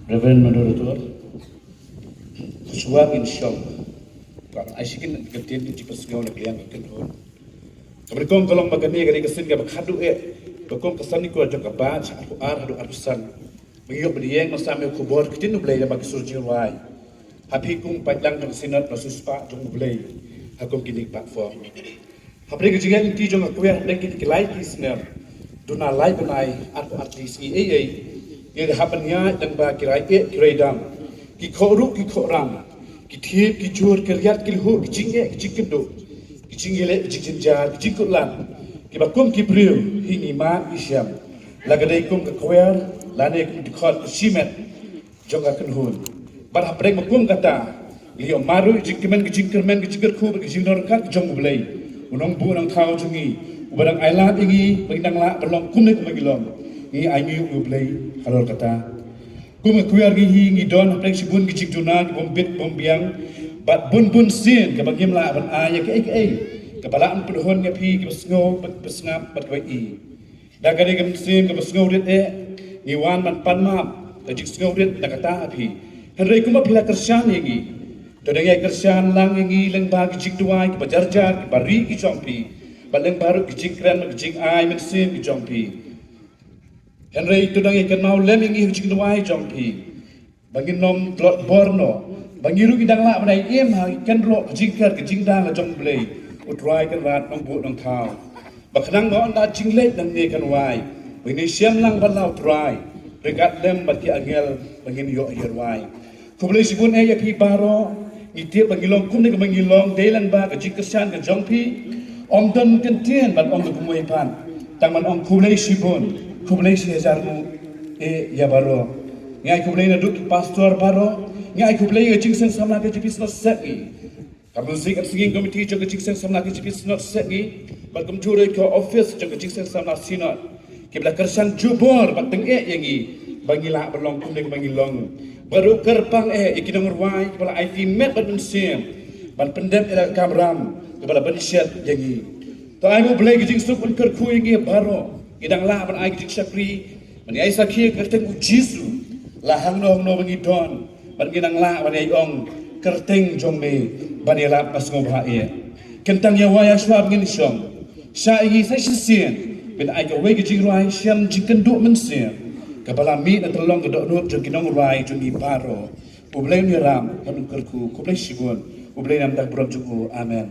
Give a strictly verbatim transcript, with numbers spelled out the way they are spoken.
Reverend Moderator, shuwa ngin shong. Ba ai shi kyntien ki jingpynsngew na ka liang ka kynhun. Kaba nyngkong ka long ba kane ka dei ka sien kaba khadduh eh, ba kum ka san ngi kwah jong ka batch arphew ar haduh arphew san. Ba ngi ïoh ban ïeng ban sam ïa ka khubor ka ktien U Blei da ba ki sur jingrwai. Ha phi kum paidlang jong ka Synod, ba siewspah jong U Blei ha kum kine ki platform. Hapdeng ka jingïaid lynti jong ka choir hapdeng kine ki lai ki snem, duna lai bnai, arphew ar tylli ki sngi ei ei, ngi la hap ban ïaid lyngba ki rai eh ki rai dam, ki khohruh ki khohram, ki thiep ki jur, ki riat ki lhuh, ki jingeh ki jingkynduh, ki jingïaleh ki jingjynjar, ki jingkut lam, kiba kum ki briew hi ngi mad ngi shem, la ka dei kum ka choir lane kum ki dkhot ka shimet jong ka kynhun. Bad hapdeng ba kum kata, ngi ïoh mareh jingkmen, ka jingkyrmen, ka jingkyrkhu bad ka jingdon ryngkat jong U Blei, U Nongbuh Nongthaw jong ngi, uba dang ailad ïa ngi ba ngin dang lah ban long kumne kumba ngi long. Ngi ainguh ïa U Blei halor kata. Kum ka choir ngi hi ngi don hapdeng shibun ki jingduna ki bym bit bym biang, bad bun bun sien kaba ngim lah ban ai ïa kaei kaei kaba lah ban pynhun ïa phi kiba sngew bad kiba sngap bad kiba ïohi. Da ka dei ka mynsiem kaba sngewrit eh, ngi wan ban pan map ka jingsngewrit na kata ha phi. Hynrei kumba phi la kyrshan ïa ngi, to dang ïai kyrshan lang ïa ngi lyngba ki jingduwai kiba jar jar, kiba ri ki jong phi, bad lyngba ruh ki jingkren, ki jingai mynsiem ki jong phi. Hynrei to dang ïai kynmaw lem ïa ngi ha ki jingduwai jong phi, ba ngin ym tlot bor noh, ba ngi ruh ngin dang lah ban ïai im ha ki kynroh ka jingker ka jingdang la jong U Blei U Trai Kynrad Nongbuh Nongthaw. Ba khnang ba ynda jingleit nangne kan wai, ba ngin shem lang bad la U Trai ryngkat lem bad ki angel ba ngin ïoh ïa rwai. Khublei shibun eh ïa phi baroh. Ngi tip ba ngi long kumne kumba ngi long dei lyngba ka jingkyrshan ka jong phi. Ym don kyntien ban ong kumwei pat, tang ban ong khublei shibun, khublei shihajar nguh eh ïa baroh. Ngi ai khublei naduh ki pastor baroh, ngi ai khublei ïa ka Jingseng Samla K J P Synod Sepngi, ka Music and Singing Committee jong ka Jingseng Samla K J P Synod Sepngi, bad kumjuh ruh ka office jong ka Jingseng Samla Synod, kiba la kyrshan jubor bad tyngeh ïa ngi ba ngi lah ban long kumne kumba ngi long. Bad ruh kyrpang eh ïa ki nongrwai kiba la aiti met bad mynsiem ban pyndep ïa la ka kamram kaba la pynshet ïa ngi. To ai ma U Blei ka jingsuk ban kyrkhu ïa ngi baroh, ngi dang lah ban ai ka jingshakri, ban ïai sakhi ïa ka kyrteng U Jisu, la hangno hangno ba ngi don, bad ngi dang lah ban ïai ong, kyrteng jong me ban ïalap ba sngewbha eh. Kyntang ïa wai ïa shuwa ba ngin shong, shah ïa ngi sa shisien ban ai kawei ka jingrwai shem jingkynduh mynsiem kaba la mih na tynrong ka dohnud jong ki nongrwai jong ngi baroh. U Blei un ïarap bad un kyrkhu. Khublei shibun. U Blei un ïarap da ka burom jong u. Amen.